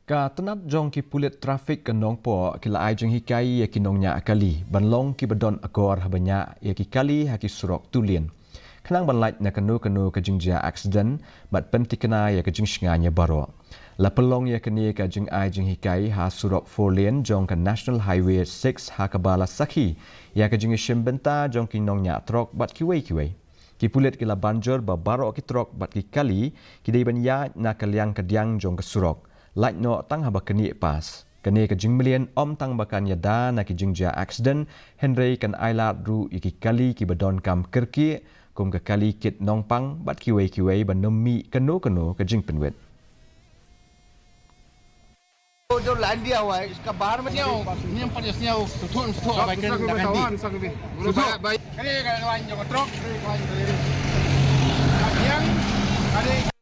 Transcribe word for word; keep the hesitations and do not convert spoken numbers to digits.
Ka tnat jong ki pulit traffic ka Nongpoh ki la ai jinghikai ïa ki nongñiah kali ban long kiba don akor haba ñiah ïa ki kali ha ki surok two lane, khnang ban lait na kano kano ka jingjia accident bad pynthikna ïa ka jingshngaiñ ïa baroh. La pynlong ïa kane ka jingai jinghikai ha surok four lane jong ka National Highway six ha kaba la sakhi ïa ka jingïashim bynta jong ki nongñiah trok bad kiwei kiwei. Ki pulit ki la ban jur ba baroh ki trok bad ki kali ki dei ban ïaid na ka liang ka diang jong ka surok, lait noh tang haba knieh pass. Kane ka jingmlien ym tang ba kan ïada na ki jingjia accident, hynrei kan ailad ruh ïa ki kali kiba donkam kyrkieh, kum ka kali kit nongpang bad kiwei kiwei ban ym mih kano kano ka jingpynwit. Udah landia wai, iska bar meh. Sniaw, ni empat ya sniaw, sutun, sutun, abaikan dah mandi. Sutun, baik. Kali kalau wan jong trok. Yang, kali.